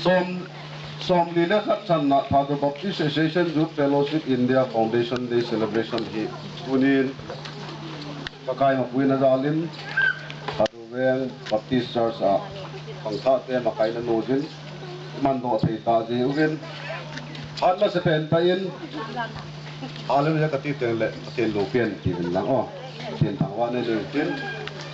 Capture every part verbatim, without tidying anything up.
Som, somli le khat channa Thadou Baptist Association Youth Fellowship India Foundation Day Celebration hi tunin Pakai mapuina jalin Thadou Veng Baptist Church a pangthah te makaina nujin mandoh thei ta ji uvin. Hat masapen tah in Hallelujah kati teng le Pathen loupi hen tivin lang o. Pathen thangvah in loupi hen.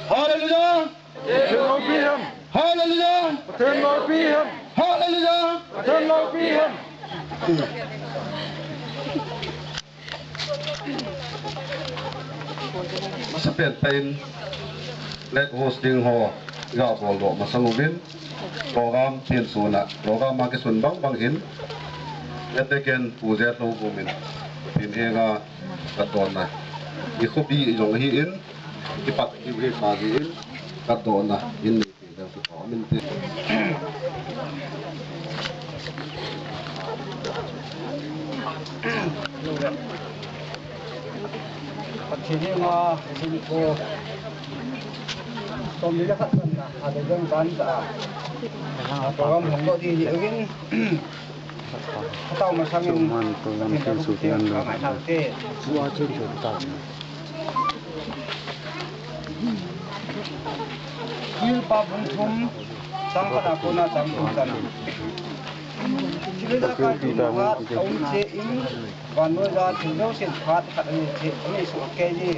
Hallelujah! Pathen loupi hen. Hallelujah! Pathen loupi hen. Hallelujah! Pathen loupi hen. Masapen tah in flag hosting ho ga boldoh masang uvin program tin suna program a kisun bang bang in eteken pu jet lo gumin tin henga katdohna i khopi i jong hi in kipat hi hi ma hi in katdohna in Pathen henga hinkho somli le khat channa Thadou Veng Church a program hongdoh ding hi uvin. Atao masangin Pathen thangvah in ngaisang te. Chuleh pa bung thum, chang khat a kona chang thum chan. Thilha kai thum khat aum cheh in, vannoi a thil jousen phat khat ahi cheh, ahi soh kei ji.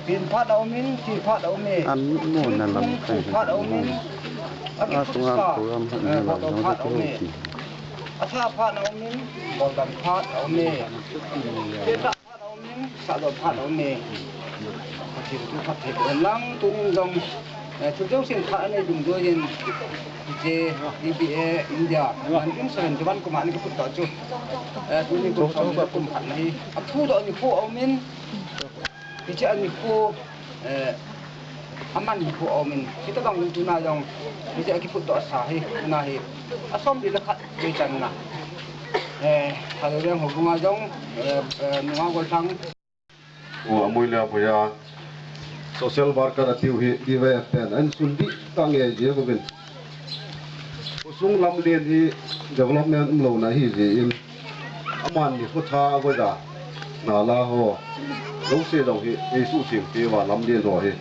Pen phat aumin, thi phat aume. An mo na lam thil phat aumin, akiphutsa, eh, phat phat aume. Atha phat aumin, boldan phat aume. Phat aumin, sahdoh phat aume. Pathen thu phatthei boh hen lang tunin jong, eh, thil jousen phat anei dungjuiyin, hiche T B A India nineteen seventy-one kum a ana kiphutdoh chu, eh, tuni kum somli le kum khat na hi aphudoh nikho aumin, hiche anikho, eh, aman nikho aumin, hitabang tuna jong hiche akiphutdoh sa hi, tuna hi asomli le khat vei channa, eh, Thadou Veng houbunga jong, eh, eh, nunga golhang. U Amoilaboi a social worker atiu hi, B Y F pen ahin sun dih tah nge ji uvin. Khosung lamlen hi development umlouna ahi jeh in, aman nikho tha agoi a, nala ho, jouse jong hi, eisuhtheng peh uva lamlen ho hi,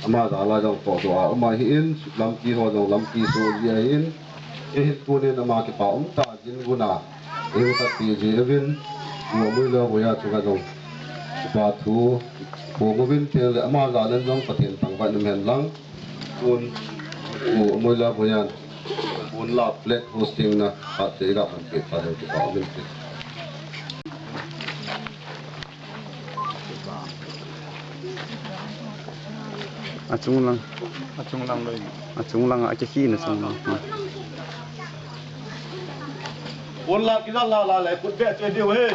ama jal a jong tohdoh a um ahin, lampi ho jong lampi soh ji ahin, hihin tunin ama kipa um tah jin guna, eikhat ti ji uvin, U Amoilaboi a chunga jong kipa thu phong uvin, tin le ama jal in jong Pathen thangvah in um hen lang. Tun, U Amoilaboi a, tun la flag hosting na, khat te ga man pe pa le pa min pe. Achung lang. Achung lang loi. Achung lang, akikhina chung lang. Pon la kila la la le, put be che diu he.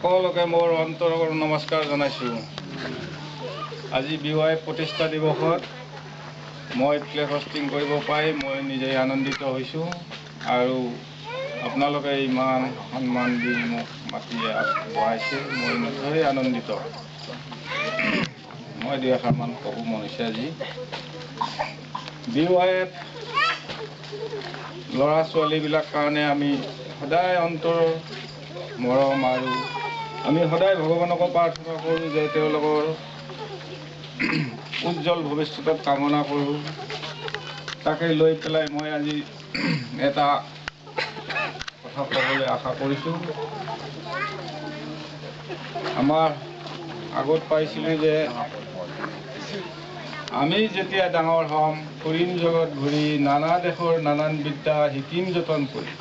সকলোকে মোৰ অন্তৰৰ নমস্কাৰ জনাইছোঁ। আজি B Y F প্ৰতিষ্ঠা দিৱসত মই flag hosting কৰিব পাই মই নিজেই আনন্দিত হৈছোঁ আৰু আপোনালোকে ইমান সন্মান দি মোক মাতি বহাইছে, মই নথৈ আনন্দিত। মই দুই এষাৰমান ক'ব মন হৈছে আজি। বি ৱাই এফ ল'ৰা ছোৱালীবিলাক কাৰণে আমি সদায় অন্তৰৰ মৰম আৰু আমি সদায় ভগৱানকো প্ৰাৰ্থনা কৰোঁ যে তেওঁলোকৰ উজ্জ্বল ভৱিষ্যতক কামনা কৰোঁ। তাকে লৈ পেলাই মই আজি এটা কথা ক'বলৈ আশা কৰিছোঁ। আমাৰ আগত পাইছিলোঁ যে আমি যেতিয়া ডাঙৰ হ'ম, ফুৰিম জগত ঘূৰি, নানা দেশৰ নানান বিদ্যা শিকিম যতন কৰি।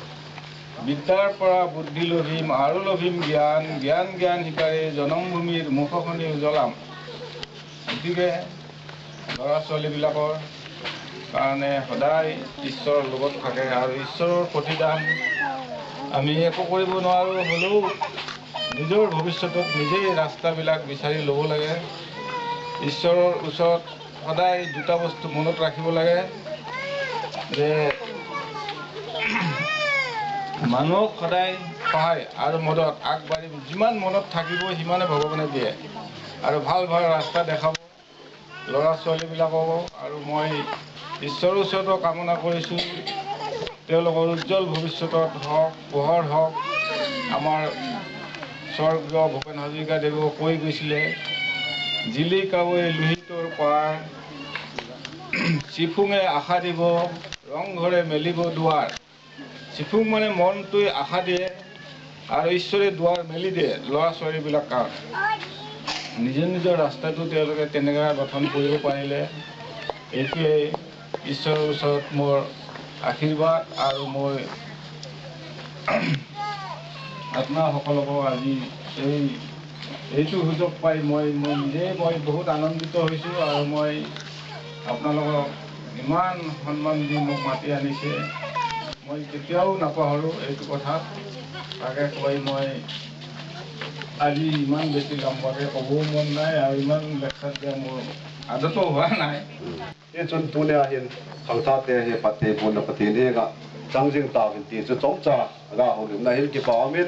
বিদ্যাৰ পৰা বুদ্ধি লভিম আৰু লভিম জ্ঞান, জ্ঞান জ্ঞান শিকাৰে জনমভূমিৰ মুখখনি উজ্বলাম। গতিকে ল'ৰা ছোৱালীবিলাকৰ কাৰণে সদায় ঈশ্বৰৰ লগত থাকে আৰু ঈশ্বৰৰ প্ৰতিদান আমি একো কৰিব নোৱাৰোঁ, হ'লেও নিজৰ ভৱিষ্যতত নিজেই ৰাস্তাবিলাক বিচাৰি ল'ব লাগে। ঈশ্বৰৰ ওচৰত সদায় দুটা বস্তু মনত ৰাখিব লাগে যে মানুহক সদায় সহায় আৰু মদত আগবাঢ়িব, যিমান মনত থাকিব সিমানে ভগৱানে দিয়ে আৰু ভাল ভাল ৰাস্তা দেখাব ল'ৰা ছোৱালীবিলাকক। আৰু মই ঈশ্বৰৰ ওচৰতো কামনা কৰিছোঁ তেওঁলোকৰ উজ্জ্বল ভৱিষ্যতত হওক, পোহৰ হওক। আমাৰ স্বৰ্গীয় ভূপেন হাজৰিকাদেৱেও কৈ গৈছিলে, "জিলি কাৱৈ লোহিতৰ পাৰ, চিফুঙে আশা দিব, ৰংঘৰে মেলিব দুৱাৰ।" চিফুং মানে মনটোৱে আশা দিয়ে আৰু ঈশ্বৰে দুৱাৰ মেলি দিয়ে ল'ৰা ছোৱালীবিলাক কাৰণে। নিজৰ নিজৰ ৰাস্তাটো তেওঁলোকে তেনেকৈ গঠন কৰিব পাৰিলে এইটোৱে ঈশ্বৰৰ ওচৰত মোৰ আশীৰ্বাদ আৰু মই আপোনাসকলকো আজি এই, এইটো সুযোগ পাই মই, মই নিজে মই বহুত আনন্দিত হৈছোঁ আৰু মই আপোনালোকক ইমান সন্মান দি মোক মাতি আনিছে, মই কেতিয়াও নাপাহৰোঁ এইটো কথা। তাকে কৈ মই আজি ইমান বেছি লম্বাকৈ ক'বও মন নাই আৰু ইমান লেকচাৰ দিয়া মোৰ আদতো হোৱা নাই। Hichun tunia hin khangthah te hi phatthei bohna Pathen henga chang jing tauvin ti chu chomcha aga houlimna hin kipa umin,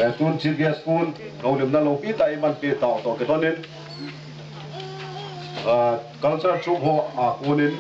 eh, tun Chief Guest kun houlimna loupi tah iman pi tau toh kidonin, ah, culture troupe ho a kunin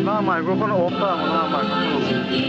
Na microphone off ta, na microphone off.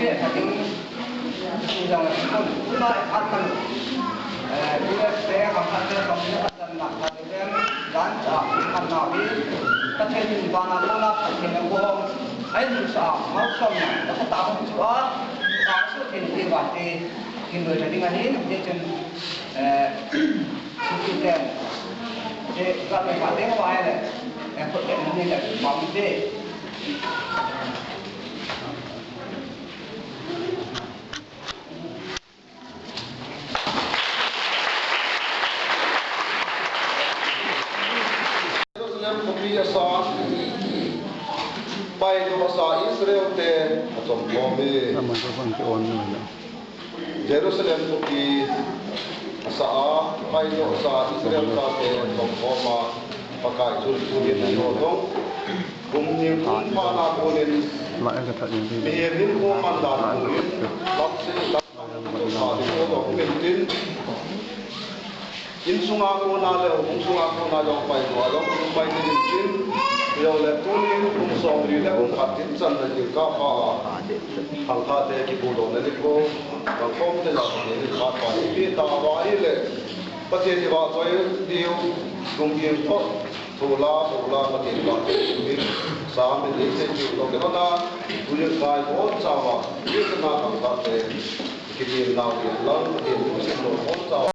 Ase, ase. Tujang, tuna, atan. Eh, U S A, khangthah te, khangthah te, khangthah te, dan cha, khanna hi. Pathen in vana kona, Pathen in ko. Ai, nu sa, mau som, ta ta hung chu a. Ta su thin ti va te. Kin lo ta ding ahi, ni chen. Eh, Suki ten. Te, ka me pa te wa le. Eh, ko te ni le, pa mi te. Jerusalem khopi asa, paidoh asa Israel te achom khom e. Ama to bang ke on ni na. Jerusalem khopi asa a, paidoh asa Israel chate achom khom a, Pakai chun tunin eiho jong kum ni kum pha na konin, mihem in ko man dan konin, lam se lam Insunga kona le, insunga kona jong paidoh a jong, pai ding in tin, yo le tunin, kum somli le, kum khat in chan le jingkah pha, khangthah te kibudoh na ni ko, khangkhom te la ni pha pha ni pi ta va ile, Pathen i va choi diu, kum ding tho, Thola, thola, Pathen ka te min, sa min ni se chu lo ke na, tu ye kai ko cha va, ye na khangthah te, kitin nau ye lang, Pathen